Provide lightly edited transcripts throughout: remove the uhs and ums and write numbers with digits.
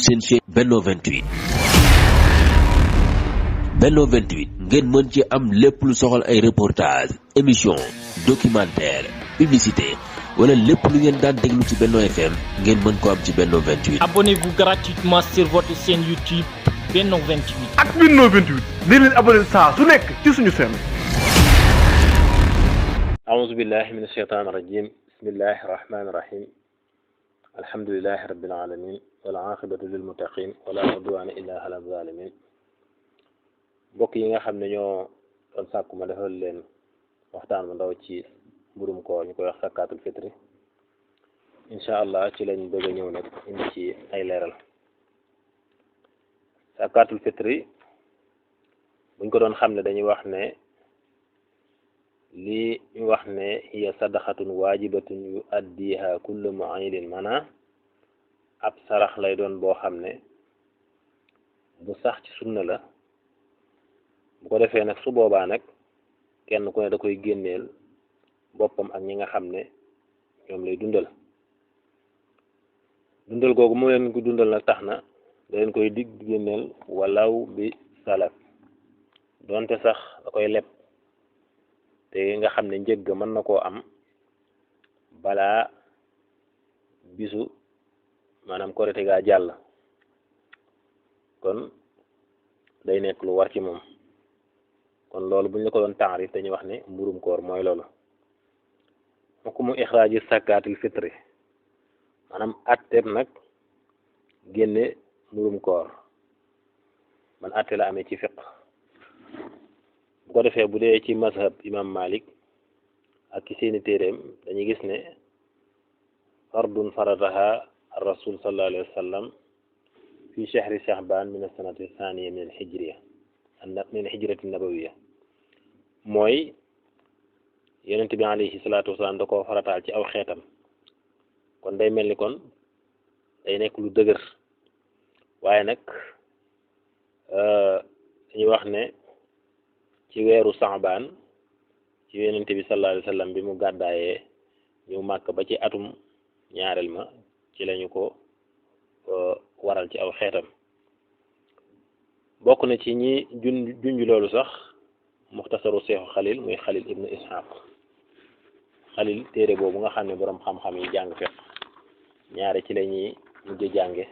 seen chaîne Benno 28 Benno 28 ngeen mën ci am lépp lu soxal ay reportage émission documentaire publicité wala lépp lu ngeen daan déglu ci Benno FM ngeen mën ko am ci Benno 28. Abonnez-vous gratuitement sur votre chaîne YouTube Benno 28. ak Benno 28 di leen abonné saa su nekk ci suñu chaîne. أعوذ بالله من الشيطان الرجيم بسم الله الرحمن الرحيم الحمد لله رب العالمين والعاقبة للمتقين ولا عدوان إلا على الظالمين mbokk yi nga xam ne ñoo doon sàkku ma defal leen waxtaan mu ndaw ci mburum koor ñu koy wax sakaatul fitri incha allah ci lañ bëgg a ñëw nag indi ci ay leeral sakaatul fitri buñ ko doon xam ne dañuy wax ne lii ñu wax ne hiya sadaqatun waajibatun yu addiha kullu mu'aydin maanaam ab sarax lay doon boo xam ne bu sax ci sunna la bu ko defee nag su boobaa nag kenn ku ne da koy génneel boppam ak ñi nga xam ne ñoom lay dundal googu moo leen ko dundal nag tax na da leen koy dig génneel walaw bi salaf donte sax da koy leb te nga xam ne njëgg mën na koo am balaa bisu maanaam korite gaa jàll kon day nekk lu war ci moom kon loolu bu ñu la ko doon taarif dañuy wax ne mburum koor mooy loolu hukmu ixraaji sakaatil fitri maanaam atteeb nag génne mburum koor man atte la amee ci fiq bu ko defee bu dee ci mazhab imam Malik ak ci seeni téeréem dañuy gis ne fardun faradaha rasul sallallahu alayhi wa sallam fi shahri shahban min as-sanati thaniya min al-hijriya min hijrati nabawiya mooy yonent bi alayhi salaatu wasalaam da koo farataal ci aw xeetam kon day mel ni kon day nekk lu dëgër waaye nag dañuy wax ne ci weeru Saabaan ci yonent bi sallallahu alayhi wa sallam bi mu gàddaayee ñëw màkk ba ci atum ñaareel ma ci lañu ko waral ci aw xeetam bokk na ci ñi junj loolu sax muxtasaru seexu xalil muy xalil ibnu ishaq xalil téere boobu nga xam ne boroom xam-xam yi jàng fiq ñaare ci la ñuy mujj jànge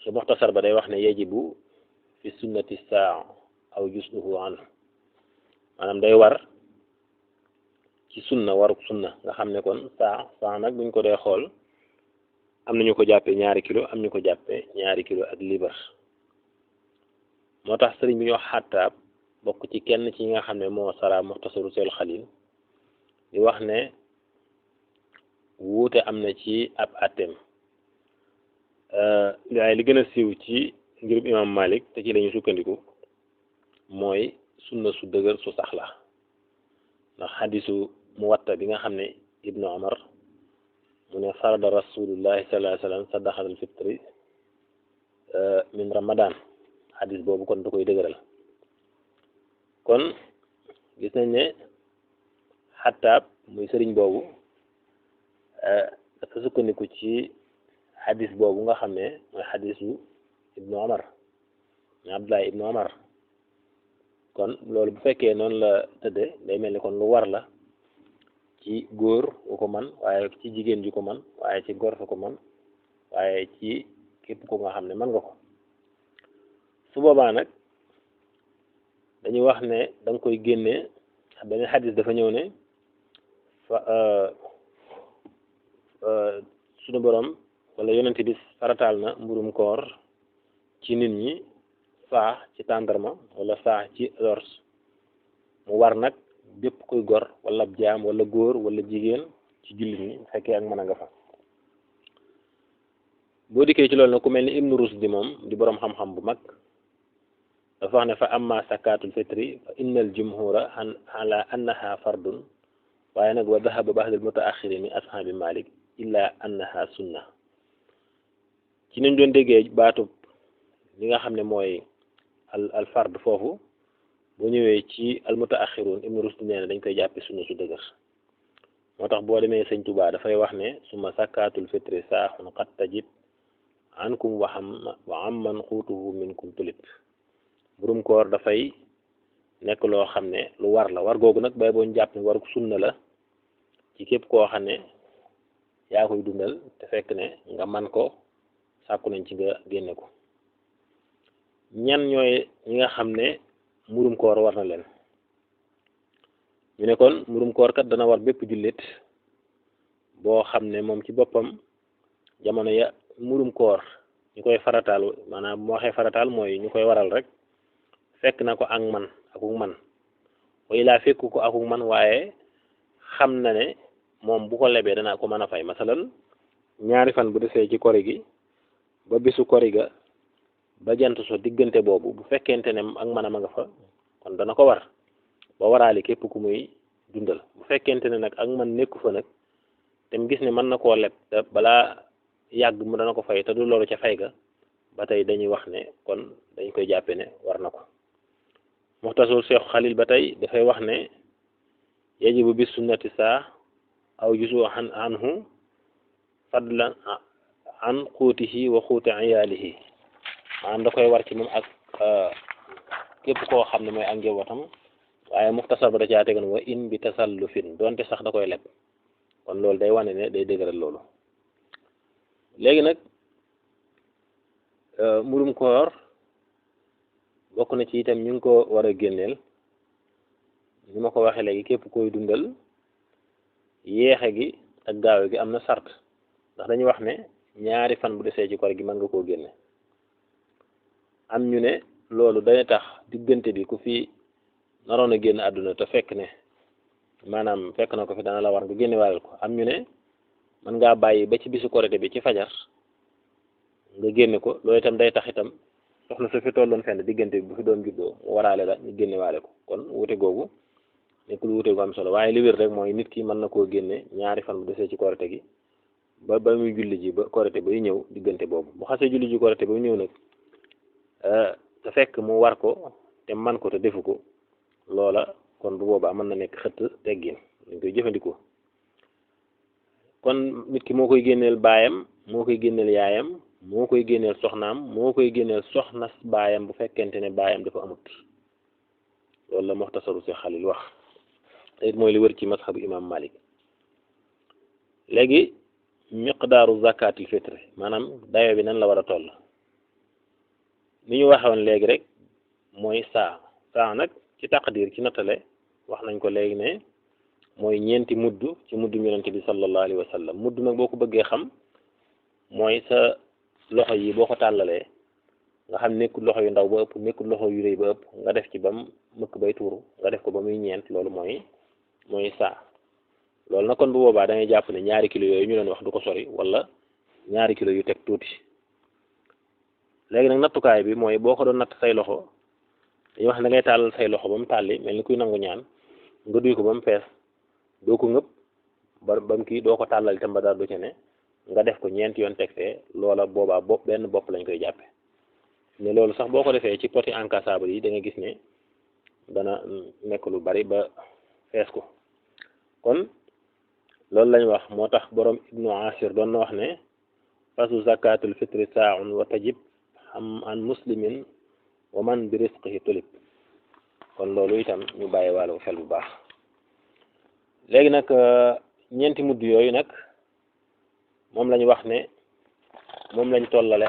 su muxtasar ba day wax ne yajibu fi sunnati saa aw jusuhu anhu maanaam day war ci sunna waruk sunna nga xam ne kon saa nag buñ ko dee xool am nañu ko jàppee ñaari kilo am ñu ko jàppee ñaari kilo ak libar moo tax sëriñ bi ñu wax xattaab bokk ci kenn ci nga xam ne moo sara muxtasaru seel xalil di wax ne wuute am na ci ab atteem waaye li gën a siiw ci ngirub imam Malik te ci lañu sukkandiku mooy sunna su dëgër su sax la ndax xadisu muwatta bi nga xam ne ibnu Umar mu ne farada rasulullahi sallallahu alayhi wa sallam sadaqatal fitri min ramadan xadis boobu kon da koy dëgëral kon gis nañ ne xattaab muy sëriñ boobu dafa sukkandiku ci xadis boobu nga xam ne mooy xadisu ibnu Umar muy Abdullah ibnu Umar kon loolu bu fekkee noonu la tëdde day mel ni kon lu war la ci góor wu ko man waaye ci jigéen ju ko man waaye ci góor fu ko man waaye ci képp ko nga xam ne man nga ko su boobaa nag dañuy wax ne da nga koy génnee benn xadis dafa ñëw ne suñu borom wala yonent bi farataal na mburum koor ci nit ñi saax ci tàndarma wala saax ci lors mu war nag bépp koy gor wala jaam wala góor wala jigéen ci jullit ñi fekkee ak mën a nga fa boo dikkee ci loolu nag ku mel ni Ibnu Rusdi moom di boroom xam-xam bu mag dafa wax ne fa amma sakaatul fitri fa innal jumhura ala annaha fardun waaye nag wa dahaba ba'dul mutaaxirin min ashaabi Malik illa annaha sunna ci nañ doon déggee baatub li nga xam ne mooy al fard foofu boo ñëwee ci al mutaaxirun Ibnu Rusdi nee na dañ koy jàppe sunna su dëgër moo tax boo demee Sëñ Tuubaa dafay wax ne suma sakaatul fitri saaxun qad tajib ankum wa amman xuutuhu minkum tulib. mburum koor dafay nekk loo xam ne lu war la war googu nag bay boo ñu jàpp ne waru sunna la ci képp koo xam ne yaa koy dundal te fekk ne nga man ko sàkku nañ ci nga génne ko. ñan ñooy ñi nga xam ne mburum koor war na leen ñu ne kon mburum koor kat dana war bépp jullit boo xam ne moom ci boppam jamono ya mburum koor ñu koy farataal maanaam bu ma waxee farataal mooy ñu koy waral rek fekk na ko ak man akuk man way laa fekk ko akuk man waaye xam na ne moom bu ko lebee danaa ko mën a fay masalan ñaari fan bu desee ci kori gi ba bisu kori ga ba jant so diggante boobu bu fekkente ne ak manam a nga fa kon dana ko war ba waraale képp ku muy dundal. bu fekkente ne nag ak man nekku fa nag te mu gis ne mën na koo leb te balaa yàgg mu dana ko fay te du loolu ca fay ga ba tey dañuy wax ne kon dañ koy jàppe ne war na ko. muxtasar Cheikh Khalil ba tey dafay wax ne yajibu bis sunnati saa aw juzu anhu fadlan an xuutihi wa xuuti iyaalihi. maanaam da koy war ci moom ak képp koo xam ne mooy ak njabootam waaye muxtasar ba da caa tegan wa in bi tasallufin donte sax da koy leb kon loolu day wane ne day dëgëral loolu. léegi nag mburum koor bokk na ci itam ñu ngi ko war a génneel ni ma ko waxee léegi képp koy dundal yéexe gi ak gaawe gi am na sart ndax dañuy wax ne ñaari fan bu desee ci koor gi mën nga koo génne. am ñu ne loolu day tax diggante bi ku fi naroon a génn àdduna te fekk ne maanaam fekk na ko fi dana la war nga génne waale ko. am ñu ne mën ngaa bàyyi ba ci bisu korite bi ci fajar nga génne ko loolu itam day tax itam soxna su fi tolloon fenn diggante bi bu fi doon juddoo mu waraale la ñu génne waale ko. kon wute googu nekkul wute gu am solo waaye li wér rek mooy nit ki mën na koo génne ñaari fan bu desee ci korite gi ba muy julli ji ba korite bay ñëw diggante boobu. bu xasee julli ji korite bay ñëw nag te fekk mu war ko te man ko te defu ko loola kon bu boobaa mën na nekk xëtt teggin dañ koy jëfandikoo. kon nit ki moo koy génneel baayam moo koy génneel yaayam moo koy génneel soxnaam moo koy génneel soxna baayam bu fekkente ne baayam dafa amut. loolu la muxtasaru si Xalil wax te it mooy li wër ci masxabu imam Malik. léegi miqdaaru zakatil fitri maanaam dayo bi nan la war a toll ni ñu waxoon léegi rek mooy saa nag ci taqdir ci nattale wax nañ ko léegi ne mooy ñeenti mudd ci muddu yonent bi sallallahu alayhi wa sallam. mudd nag boo ko bëggee xam mooy sa loxo yi boo ko tàllalee nga xam nekkul loxo yu ndaw ba ëpp nekkul loxo yu rëy ba ëpp nga def ci bam mëkk bay tuuru nga def ko ba muy ñeent loolu mooy saa. loolu nag kon bu boobaa da ngay jàpp ne ñaari kilo yooyu ñu leen wax du ko sori wala ñaari kilo yu teg tuuti. léegi nag nattukaay bi mooy boo ko doon natt say loxo dañuy wax ne da ngay tàllal say loxo ba mu tàlli mel ni kuy nangu ñaan nga duy ko ba mu fees doo ko ngëpp ba mu kii doo ko tàllal itam ba dara du ci ne nga def ko ñeenti yoon teg fee loola boobaa benn bopp lañ koy jàppe ne loolu sax boo ko defee ci poti encassable yi da nga gis ne dana nekk lu bari ba fees ko. kon loolu lañ wax moo tax borom Ibnu Ashir doon na wax ne fasu zakatul fitri saaun wa tajib an muslimin wa man bi risqihi tulib. kon loolu itam ñu bàyyi wàllu xel bu baax. léegi nag ñeenti mudd yooyu nag moom lañ wax ne moom lañ tollale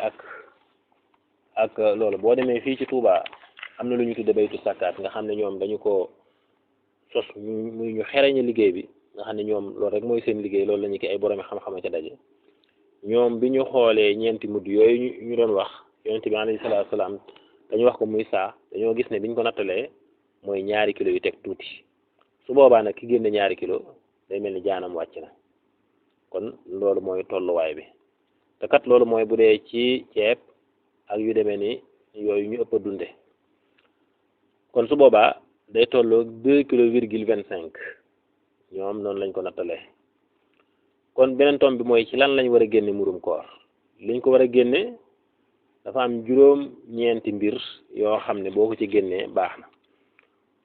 ak loolu boo demee fii ci Touba am na lu ñu tudde baytu sàkkaat nga xam ne ñoom dañu ko sos muy ñu xereñe liggéey bi nga xam ne ñoom loolu rek mooy seen liggéey loolu la ñu ki ay boroomi xam-xam ca daje. ñoom bi ñu xoolee ñeenti mudd yooyu ñu doon wax yonent bi alayhi salaatu salaam dañu wax ko muy saa dañoo gis ne biñ ko nattalee mooy ñaari kilo yu teg tuuti. su boobaa nag ki génne ñaari kilo day mel ni jaanam wàcc na. kon loolu mooy tolluwaay bi te kat loolu mooy bu dee ci ceeb ak yu demee ni yooyu ñu ëpp a dunde kon su boobaa day tolloo 2,25 ñoom noonu lañ ko nattalee. kon beneen tomb bi mooy ci lan lañ war a génne murum koor liñ ko war a génne dafa am juróom-ñeenti mbir yoo xam ne boo ko ci génnee baax na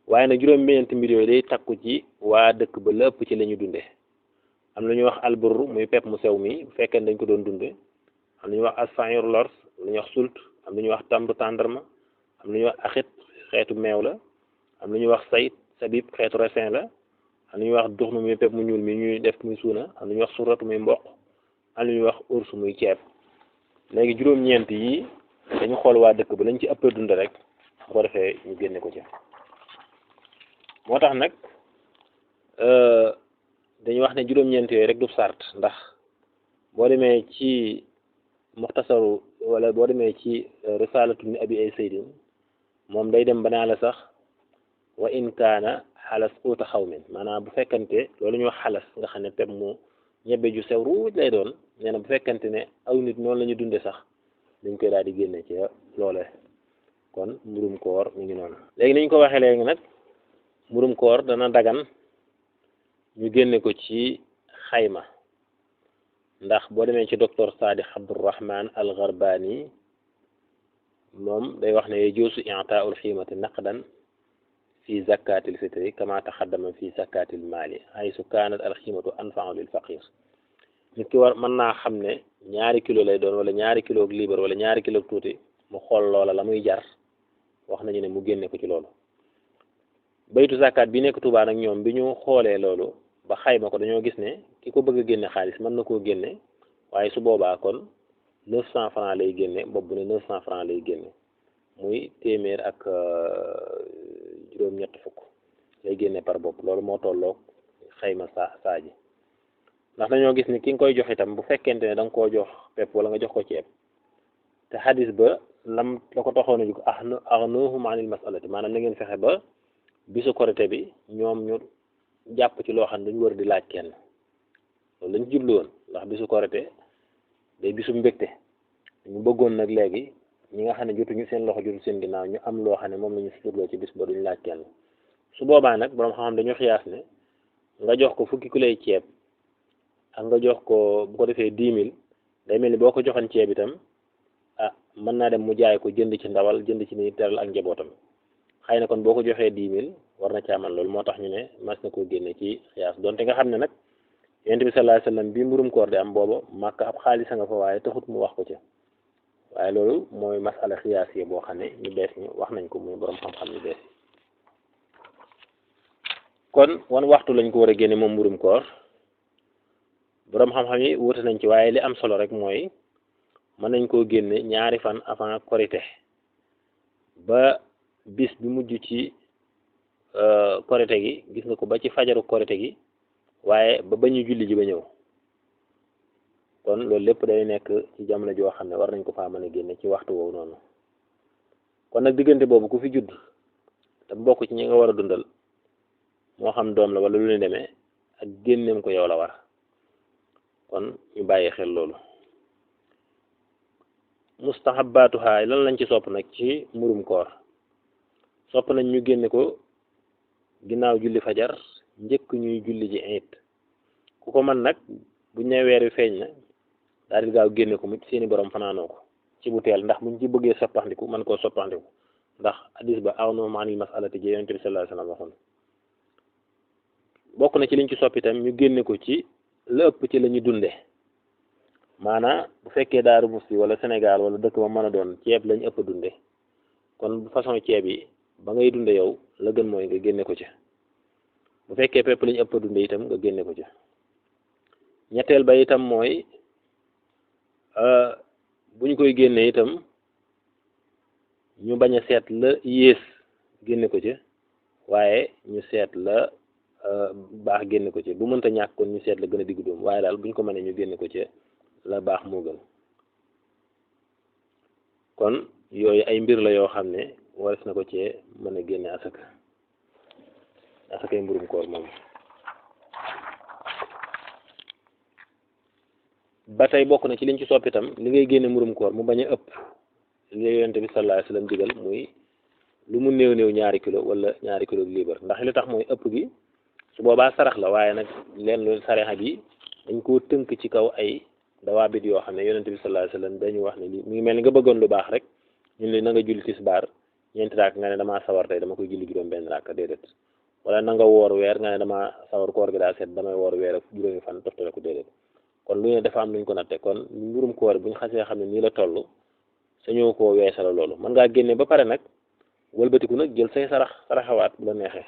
waaye nag juróom-ñeenti mbir yooyu day takku ci waa dëkk ba lépp ci la ñu dunde am lu ñuy wax albur muy pepp mu sew mi bu fekkee dañ ko doon dunde am lu ñuy wax asfair lors am lu ñuy wax sult am lu ñuy wax tamru tàndarma am lu ñuy wax axit xeetu meew la am lu ñuy wax sayt sabib xeetu raisin la am lu ñuy wax duxnu muy pepp mu ñuul mi ñuy def muy suuna am lu ñuy wax suratu muy mboq am lu ñuy wax urs muy ceeb léegi juróom-ñeent yi dañu xool waa dëkk ba lañ ci ëppee dund rek bu ko defee ñu génne ko ci moo tax nag dañu wax ne juróom-ñeent yooyu rek du sart ndax boo demee ci muxtasaru wala boo demee ci risalatu ni abi ay saydin moom day dem ba naa la sax wa in kaana xalas uta xawmin maanaam bu fekkante loolu ñuy wax xalas nga xam ne pep mu ñebe ju sew ruuj lay doon nee na bu fekkante ne aw nit noonu la ñu dunde sax dañ koy daal di génne ci loole kon mburum koor mi ngi noonu léegi niñ ko waxee léegi nag mburum koor dana dagan ñu génne ko ci xayma ndax boo demee ci docteur Sadiq Abdurrahman al Gharbani moom day wax ne yajuuzu i'taa'ul xiimati naqdan fi zakatil fitri kama taxaddama fi zakatil maali haysu kaanat al xiimatu anfa'u lil faqir nit ki war mën naa xam ne ñaari kilo lay doon wala ñaari kilo ak liibar wala ñaari kilo ak tuuti mu xool loola la muy jar wax nañu ne mu génne ko ci loolu baytu zakat bi nekk Tuubaa nag ñoom bi ñu xoolee loolu ba xayma ko dañoo gis ne ki ko bëgg a génne xaalis mën na koo génne waaye su boobaa kon 900 francs lay génne bopp bu ne 900 francs lay génne muy téeméer ak juróom-ñett fukk lay génne par bopp loolu moo tolloog xayma saa ji ndax dañoo gis ni ki nga koy jox itam bu fekkente ne da nga koo jox pepp wala nga jox ko ceeb te xadis ba lam la ko taxoon a jug aghnahum anil masalati maanaam na ngeen fexe ba bisu korite bi ñoom ñu jàpp ci loo xam ne dañu war di laaj kenn loolu lañ jublu woon ndax bisu korite day bisu mbégte ñu bëggoon nag léegi ñi nga xam ne jotuñu seen loxo jotu seen ginnaaw ñu am loo xam ne moom la ñu suturloo ci bis ba duñ laaj kenn su boobaa nag borom xam-xam dañu xiyaas ne nga jox ko fukki kiloy ceeb ak nga jox ko bu ko defee 10 000 day mel ni boo ko joxoon ceeb itam mën naa dem mu jaay ko jënd ci ndawal jënd ci ni teral ak njabootam xëy na kon boo ko joxee 10 000 war na caa man loolu moo tax ñu ne mas na koo génne ci xiyaas donte nga xam ne nag yonent bi sallallahu alayhi wasallam bi mburum koor di am booba màkk ab xaalis a nga fa waaye taxut mu wax ko ci waaye loolu mooy masala xiyaas yi boo xam ne ñu bees ñu wax nañ ko muy borom xam-xam ñu bees kon wan waxtu lañ ko war a génne moom mburum koor borom xam-xam yi wuute nañ ci waaye li am solo rek mooy mën nañ koo génne ñaari fan avant korite ba bis bi mujj ci korite gi gis nga ko ba ci fajaru korite gi waaye ba ñu julli ji ba ñëw kon loolu lépp day nekk ci jamono joo xam ne war nañ ko faa mën a génne ci waxtu woowu noonu kon nag diggante boobu ku fi judd te bokk ci ñi nga war a dundal moo xam doom la wala lu ne demee ak génneem ko yow la war kon ñu bàyyi xel loolu mustahabatuha lan lañ ci sopp nag ci murum koor sopp nañ ñu génne ko ginnaaw julli fajar njëkk ñuy julli ji iid ku ko man nag buñ ne weer wi feeñ na daal di gaaw génne ko mu seeni borom fanaanoo ko ci bu teel ndax buñ ci bëggee soppandiku mën koo soppandiku ndax hadis ba aghnahum anil mas'alati ji yonent bi sallallahu alayhi wasallam waxoon bokk na ci liñ ci sopp itam ñu génne ko ci la ëpp ci la ñu dunde maanaam bu fekkee Daaru Musti wala Sénégal wala dëkk ba mën a doon ceeb lañ ëpp dunde kon façon ceeb yi ba ngay dunde yow la gën mooy nga génne ko ci bu fekkee pepp lañ ëpp dunde itam nga génne ko ci ñetteel ba itam mooy bu ñu koy génne itam ñu bañ a seet la yées génne ko ci waaye ñu seet la baax génne ko ci bu mënta ñàkk kon ñu seet la gën a diggu doom waaye daal bu ñu ko mënee ñu génne ko ci la baax moo gën kon yooyu ay mbir la yoo xam ne waris na ko cee mën a génne asakay mburum koor moom ba tey bokk na ci liñ ci sopp itam li ngay génne mburum koor mu bañ a ëpp li yonent bi sallallahu alayhi wasallam digal muy lu mu néew ñaari kilo wala ñaari kilo liibar ndax li tax mooy ëpp gi su boobaa sarax la waaye nag leen lu saraxa bi dañ koo tënk ci kaw ay dawaabit yoo xam ne yonent bi sallallahu alayhi wasallam dañu wax ne lii mu ngi mel ni nga bëggoon lu baax rek ñun li na nga julli tisbaar 4 raak nga ne damaa sawar tey dama koy julli juróom benn raak déedéet wala na nga woor weer nga ne damaa sawar koor gi daa set damay woor weer ak juróomi fan toftale ko déedéet kon lu ne dafa am luñ ko natte kon mburum koor bu ñu xasee xam ne nii la toll sañoo koo weesala loolu mën ngaa génne ba pare nag wëlbatiku nag jël say saraxawaat bu la neexee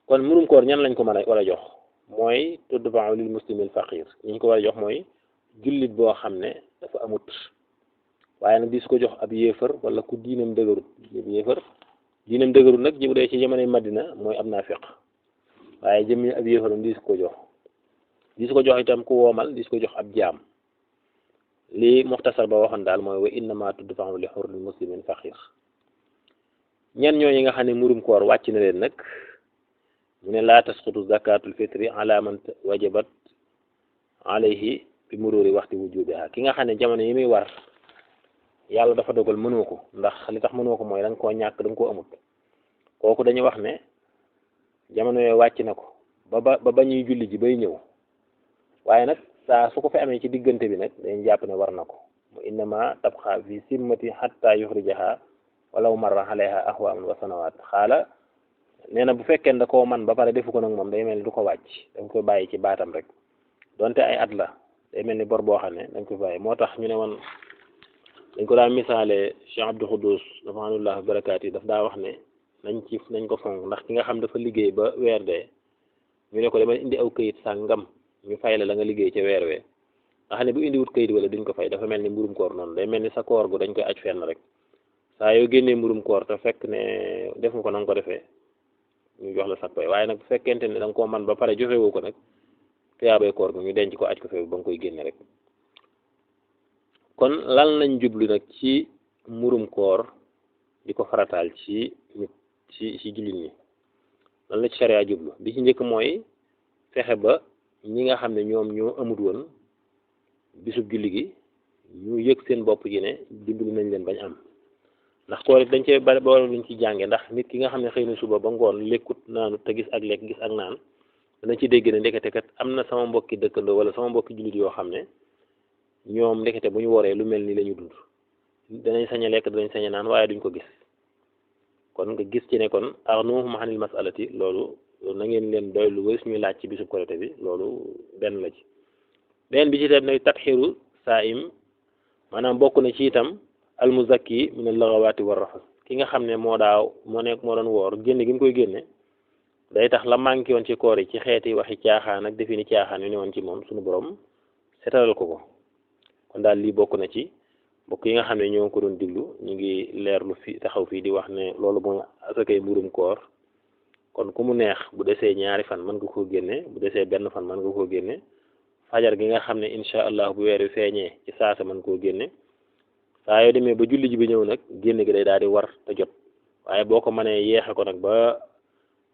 kon mburum koor ñan lañ ko mën a war a jox mooy tudfa'u lil muslimil faqir ñu ko war a jox mooy jullit boo xam ne dafa amut waaye nag di su ko jox ab yéefar wala ku diinam dëgërut yéefar diinam dëgërut nag ji bu dee ci jamonoy Madina mooy am naafiq waaye jëmmi ab yéefaram di su ko jox itam ku woomal di su ko jox ab jaam lii muxtasar ba waxoon daal mooy wa innama tudfa'u li hurril muslimin faqir ñen ñooñu nga xam ne murum koor wàcc na leen nag mu ne laa tasqutu zakatul fitri ala man wajabat alayhi bi mururi waxti wujubiha ki nga xam ne jamono yi muy war yàlla dafa dogal mënoo ko ndax li tax mënoo ko mooy da nga koo ñàkk da nga koo amut kooku dañuy wax ne jamono yooyu wàcc na ko ba ñuy julli ji bay ñëw waaye nag saa su ko fi amee ci diggante bi nag dañuy jàpp ne war na ko mu innama tabqa fi simmati hatta yuxrijaha walaw marra alayha ahwaamun wa sanawat xaala nee na bu fekkee da koo man ba pare defu ko nag moom day mel ni du ko wàcc dañ koy bàyyi ci baatam rek donte ay at la day mel ni bor boo xam ne dañ koy bàyyi moo tax ñu ne woon dañ ko daa misaale Cheikh Abdou Khoudous dafanullah barakaat yi daf daa wax ne nañ ko fonk ndax ki nga xam dafa liggéey ba weer dee ñu ne ko dama indi aw këyit sàngam ñu fay la nga liggéey ca weer wee nga xam ne bu indiwut këyit wala duñ ko fay dafa mel ni mburum koor noonu day mel ni sa koor gu dañ koy aj fenn rek saa yoo génnee mburum koor te fekk ne def nga ko na nga ko defee ñu jox la sa pay waaye nag bu fekkente ne da nga koo man ba pare joxe woo ko nag tuyaabay koor gu ñu denc ko aj ko fee ba nga koy génne rek kon lan lañ jublu nag ci murum koor di ko farataal ci nit ci jullit ñi lan la ci sharia jublu bi ci njëkk mooy fexe ba ñi nga xam ne ñoom ñoo amut woon bisub julli gi ñu yëg seen bopp yi ne dimbali nañ leen bañ am ndax koor it dañ cee bari ba luñ ci jànge ndax nit ki nga xam ne xëy na suba ba ngoon lekkut naanut te gis ak lekk gis ak naan dana ci dégg ne ndekete kat am na sama mbokki dëkkandoo wala sama mbokki jullit yoo xam ne ñoom ndekete bu ñu woree lu mel ni la ñu dund danañ sañ a lekk danañ sañ a naan waaye duñ ko gis kon nga gis ci ne kon arnuhum anil masalati loolu na ngeen leen doy lu wës ñuy laaj ci bisub korite bi loolu benn la ci benn bi ci tam ne tatxiru saa'im maanaam bokk na ci itam almuzakki min al-laghawaati war rafas ki nga xam ne moo doon woor génne gi mu koy génne day tax la manqué woon ci koor yi ci xeeti waxi caaxaan ak defi ni caaxaan yu ne woon ci moom suñu borom setalal ko kon daal lii bokk na ci mbokk yi nga xam ne ñoo ko doon diglu ñu ngi leerlu fi taxaw fii di wax ne loolu mooy asakay mburum koor kon ku mu neex bu desee ñaari fan mën nga koo génne bu desee benn fan mën nga koo génne fajar gi nga xam ne incha allah bu weer wi feeñee ci saasa mën koo génne saa yoo demee ba julli ji bi ñëw nag génne gi day daal di war te jot waaye boo ko mënee yeexe ko nag ba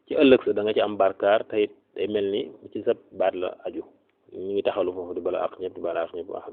ci ëllëg sa da nga ci am barkaar te it day mel ni ci sa baat la aju ñu ngi taxawlu foofu di bala ak ñëpp di bala ak ñëpp wax